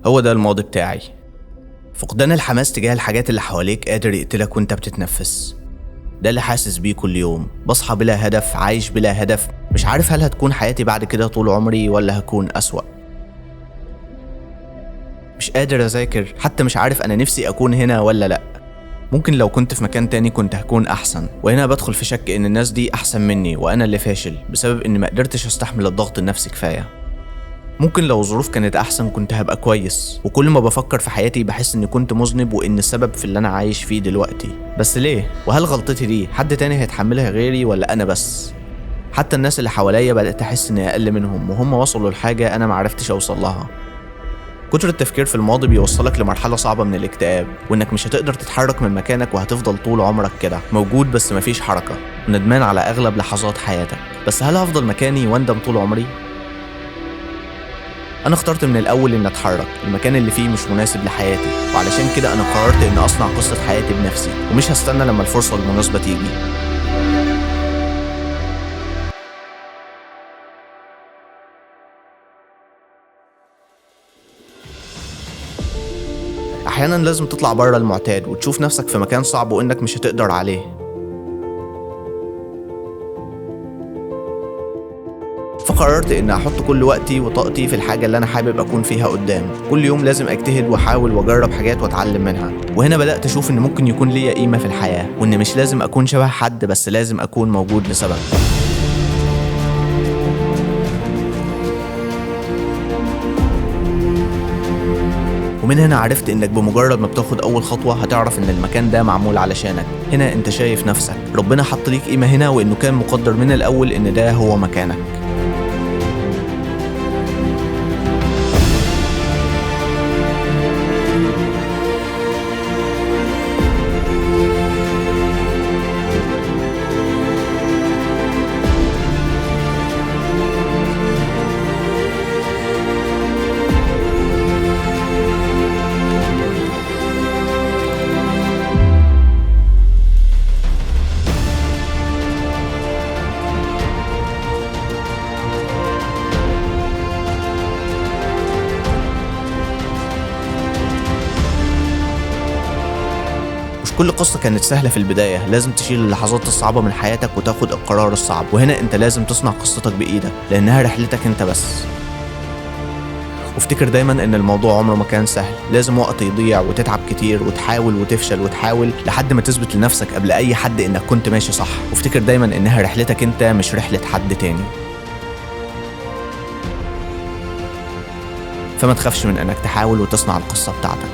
هو ده الماضي بتاعي. فقدان الحماس تجاه الحاجات اللي حواليك قادر يقتلك وانت بتتنفس. ده اللي حاسس بيه كل يوم، بصحى بلا هدف، عايش بلا هدف، مش عارف هل هتكون حياتي بعد كده طول عمري ولا هكون أسوأ. مش قادر أذاكر، حتى مش عارف أنا نفسي أكون هنا ولا لأ. ممكن لو كنت في مكان تاني كنت هكون أحسن، وهنا بدخل في شك إن الناس دي أحسن مني وأنا اللي فاشل بسبب إني ما قدرتش أستحمل الضغط النفسي كفاية. ممكن لو الظروف كانت أحسن كنت هبقى كويس، وكل ما بفكر في حياتي بحس إني كنت مذنب وإن السبب في اللي أنا عايش فيه دلوقتي. بس ليه؟ وهل غلطتي دي حد تاني هيتحملها غيري ولا أنا بس؟ حتى الناس اللي حواليا بدأت أحس إني أقل منهم، وهم وصلوا لحاجة أنا معرفتش أوصل لها. كتر التفكير في الماضي بيوصلك لمرحلة صعبة من الاكتئاب، وإنك مش هتقدر تتحرك من مكانك وهتفضل طول عمرك كده موجود بس مفيش حركة، وندمان على أغلب لحظات حياتك. بس هل هفضل مكاني واندم طول عمري؟ أنا اخترت من الأول إن أتحرك، المكان اللي فيه مش مناسب لحياتي، وعلشان كده أنا قررت إن أصنع قصة حياتي بنفسي، ومش هستنى لما الفرصة المناسبة تيجي. أحيانا لازم تطلع بره المعتاد وتشوف نفسك في مكان صعب وإنك مش هتقدر عليه. فقررت إن أحط كل وقتي وطاقتي في الحاجة اللي أنا حابب أكون فيها قدام. كل يوم لازم أجتهد وأحاول وأجرب حاجات وأتعلم منها، وهنا بدأت أشوف إن ممكن يكون ليا قيمة في الحياة، وإن مش لازم أكون شبه حد، بس لازم أكون موجود لسبب. ومن هنا عرفت إنك بمجرد ما بتاخد أول خطوة هتعرف إن المكان ده معمول علشانك. هنا أنت شايف نفسك، ربنا حط ليك قيمة هنا، وإنه كان مقدر من الأول إن ده هو مكانك. كل قصة كانت سهلة في البداية، لازم تشيل اللحظات الصعبة من حياتك وتاخد القرار الصعب، وهنا انت لازم تصنع قصتك بإيدك لأنها رحلتك انت بس. وافتكر دايما ان الموضوع عمره ما كان سهل، لازم وقت يضيع وتتعب كتير وتحاول وتفشل وتحاول لحد ما تثبت لنفسك قبل اي حد انك كنت ماشي صح. وافتكر دايما انها رحلتك انت مش رحلة حد تاني. فما تخافش من انك تحاول وتصنع القصة بتاعتك.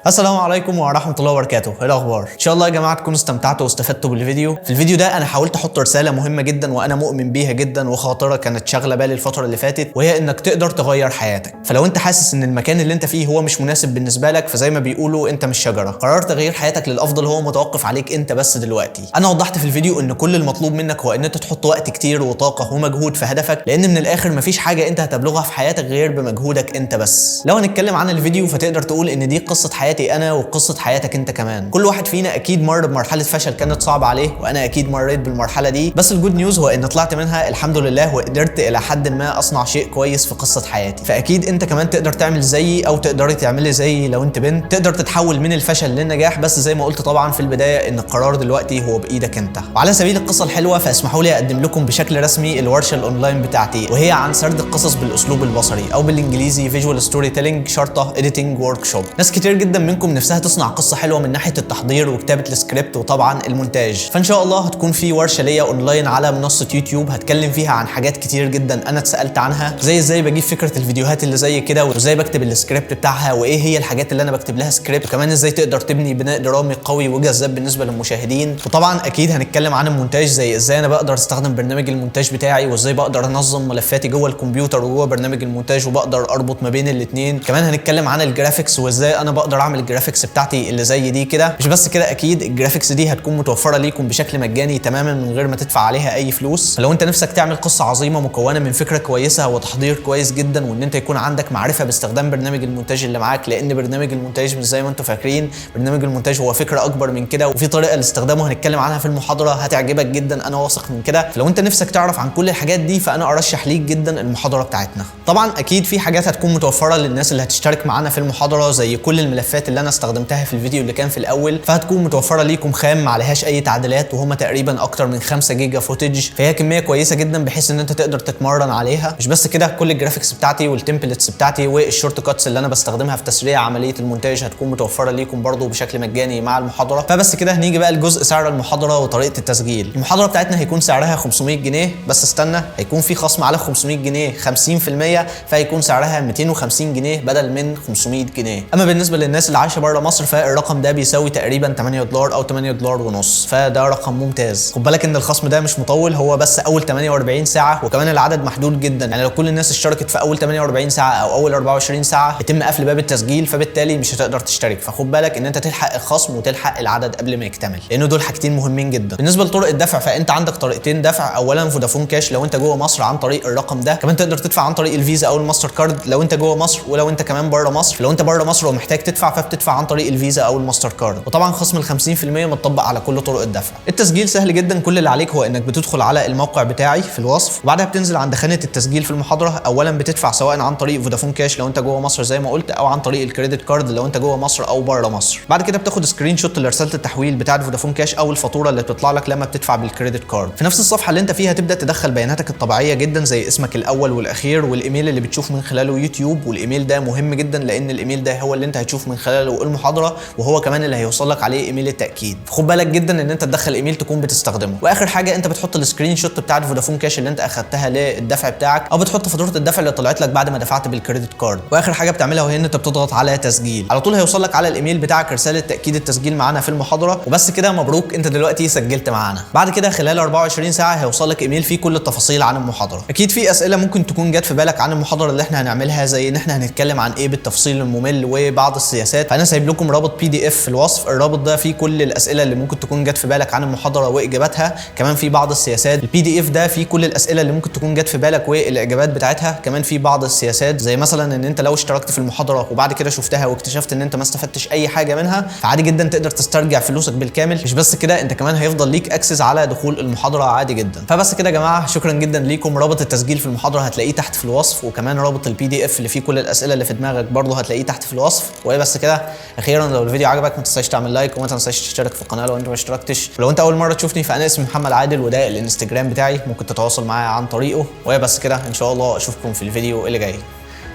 السلام عليكم ورحمة الله وبركاته. ايه الاخبار؟ ان شاء الله يا جماعة تكونوا استمتعتوا واستفدتوا بالفيديو. في الفيديو ده انا حاولت احط رسالة مهمة جدا وانا مؤمن بيها جدا، وخاطره كانت شاغله بالي الفترة اللي فاتت، وهي انك تقدر تغير حياتك. فلو انت حاسس ان المكان اللي انت فيه هو مش مناسب بالنسبة لك، فزي ما بيقولوا انت مش شجرة. قرار تغيير حياتك للافضل هو متوقف عليك انت بس دلوقتي. انا وضحت في الفيديو ان كل المطلوب منك هو ان انت تحط وقت كتير وطاقة ومجهود في هدفك، لان من الاخر مفيش حاجة انت هتبلغها في حياتك غير بمجهودك انت بس. لو هنتكلم عن الفيديو فتقدر تقول ان دي قصة حياتي انا وقصة حياتك انت كمان. كل واحد فينا اكيد مر بمرحلة فشل كانت صعبة عليه، وانا اكيد مريت بالمرحلة دي، بس ال good news هو ان طلعت منها الحمد لله، وقدرت الى حد ما اصنع شيء كويس في قصة حياتي. فاكيد انت كمان تقدر تعمل زيي، او تقدري تعملي زيي لو انت بنت، تقدر تتحول من الفشل للنجاح. بس زي ما قلت طبعا في البداية ان القرار دلوقتي هو بايدك انت. وعلى سبيل القصة الحلوة فاسمحوا لي اقدم لكم بشكل رسمي الورشة الاونلاين بتاعتي، وهي عن سرد القصص بالاسلوب البصري، او بالانجليزي visual storytelling شرطه editing workshop. ناس كتير جدا منكم نفسها تصنع قصة حلوة من ناحية التحضير وكتابه السكريبت وطبعا المونتاج، فان شاء الله هتكون في ورشه ليا اونلاين على منصة يوتيوب هتكلم فيها عن حاجات كتير جدا انا اتسالت عنها، زي ازاي بجيب فكرة الفيديوهات اللي زي كده، وازاي بكتب السكريبت بتاعها، وايه هي الحاجات اللي انا بكتب لها سكريبت، وكمان ازاي تقدر تبني بناء درامي قوي وجذاب بالنسبة للمشاهدين. وطبعا اكيد هنتكلم عن المونتاج، زي ازاي انا بقدر استخدم برنامج المونتاج بتاعي، وازاي بقدر انظم ملفاتي جوه الكمبيوتر وجوه برنامج المونتاج، وبقدر اربط ما بين الاثنين. كمان هنتكلم عن ال graphics، وازاي انا بقدر اعمل اعمل ال graphics بتاعتي اللي زي دي كده. مش بس كده، اكيد ال graphics دي هتكون متوفرة ليكم بشكل مجاني تماما من غير ما تدفع عليها اي فلوس. لو انت نفسك تعمل قصة عظيمة مكونة من فكرة كويسة وتحضير كويس جدا، وان انت يكون عندك معرفة باستخدام برنامج المونتاج اللي معاك، لان برنامج المونتاج مش زي ما انتم فاكرين، برنامج المونتاج هو فكرة اكبر من كده، وفي طريقه لاستخدامه هنتكلم عنها في المحاضرة هتعجبك جدا، انا واثق من كده. لو انت نفسك تعرف عن كل الحاجات دي فانا ارشح ليك جدا المحاضرة بتاعتنا. طبعا اكيد في حاجات هتكون متوفرة للناس اللي هتشترك معانا في المحاضرة، زي كل الملفات اللي انا استخدمتها في الفيديو اللي كان في الاول، فهتكون متوفرة ليكم خام ما عليهاش اي تعديلات، وهم تقريبا اكتر من 5 جيجا footage، فهي كمية كويسة جدا بحيث ان انت تقدر تتمرن عليها. مش بس كده، كل ال graphics بتاعتي وال templates بتاعتي وال shortcuts اللي انا بستخدمها في تسريع عملية المونتاج هتكون متوفرة ليكم برضو بشكل مجاني مع المحاضرة. فبس كده هنيجي بقى لجزء سعر المحاضرة وطريقه التسجيل. المحاضرة بتاعتنا هيكون سعرها 500 جنيه، بس استنى، هيكون في خصم على 500 جنيه 50%، فهيكون سعرها 250 جنيه بدل من 500 جنيه. اما بالنسبة للناس اللي عايشه بره مصر فالرقم ده بيساوي تقريبا 8 دولار او 8 دولار ونص، فده رقم ممتاز. خد بالك ان الخصم ده مش مطول، هو بس اول 48 ساعة، وكمان العدد محدود جدا، يعني لو كل الناس اشتركت في اول 48 ساعة او اول 24 ساعة يتم قفل باب التسجيل، فبالتالي مش هتقدر تشترك. فخد بالك ان انت تلحق الخصم وتلحق العدد قبل ما يكتمل، لان دول حاجتين مهمين جدا. بالنسبة لطرق الدفع فانت عندك طريقتين دفع، اولا فودافون كاش لو انت جوه مصر عن طريق الرقم ده، كمان تقدر تدفع عن طريق الفيزا او الماستر كارد لو انت جوه مصر، ولو انت كمان بره مصر. لو انت بره مصر ومحتاج تدفع فبتدفع عن طريق الفيزا او الماستر كارد، وطبعا خصم ال 50% متطبق على كل طرق الدفع. التسجيل سهل جدا، كل اللي عليك هو انك بتدخل على الموقع بتاعي في الوصف، وبعدها بتنزل عند خانه التسجيل في المحاضرة. اولا بتدفع سواء عن طريق فودافون كاش لو انت جوه مصر زي ما قلت، او عن طريق ال credit card لو انت جوه مصر او بره مصر. بعد كده بتاخد screenshot لرساله التحويل بتاعه فودافون كاش او الفاتورة اللي بتطلع لك لما بتدفع بال credit card. في نفس الصفحة اللي انت فيها تبدا تدخل بياناتك الطبيعية جدا، زي اسمك الاول والاخير والايميل اللي بتشوف من خلاله يوتيوب، والايميل ده مهم جدا لان الايميل ده هو اللي انت هتشوف من خلاله المحاضرة، وهو كمان اللي هيوصل لك عليه ايميل التاكيد. فخد بالك جدا ان انت تدخل ايميل تكون بتستخدمه. واخر حاجة انت بتحط ال screenshot بتاعه فودافون كاش اللي انت اخدتها للدفع بتاعك، او بتحط فاتورة الدفع اللي طلعت لك بعد ما دفعت بال credit card. واخر حاجة بتعملها وهي ان انت بتضغط على تسجيل. على طول هيوصل لك على الايميل بتاعك رسالة تاكيد التسجيل معانا في المحاضرة. وبس كده، مبروك، انت دلوقتي سجلت معانا. بعد كده خلال 24 ساعة هيوصل لك ايميل فيه كل التفاصيل عن المحاضرة. اكيد في اسئلة ممكن تكون جت في بالك عن المحاضرة اللي احنا هنعملها، زي ان احنا هنتكلم عن ايه بالتفصيل الممل وبعض السياسات، فانا سايب لكم رابط PDF في الوصف. الرابط ده فيه كل الاسئلة اللي ممكن تكون جت في بالك عن المحاضرة واجاباتها، كمان في بعض السياسات. ال PDF ده فيه كل الاسئلة اللي ممكن تكون جت في بالك والاجابات بتاعتها، كمان في بعض السياسات زي مثلا ان انت لو اشتركت في المحاضرة وبعد كده شفتها واكتشفت ان انت ما استفدتش اي حاجة منها، فعادي جدا تقدر تسترجع فلوسك بالكامل. مش بس كده، انت كمان هيفضل ليك access على دخول المحاضرة عادي جدا. فبس كده يا جماعة، شكرا جدا ليكم. رابط التسجيل في المحاضرة هتلاقيه تحت في الوصف، وكمان رابط ال PDF اللي فيه كل الاسئلة اللي في دماغك برضه هتلاقيه تحت في الوصف. وبس كده، اخيرا لو الفيديو عجبك ما تنساش تعمل like، وما تنساش تشترك في القناة لو انت ما اشتركتش. ولو انت اول مرة تشوفني فانا اسمي محمد عادل، وده الانستجرام بتاعي ممكن تتواصل معايا عن طريقه. وبس كده، ان شاء الله اشوفكم في الفيديو اللي جاي.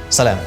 سلام.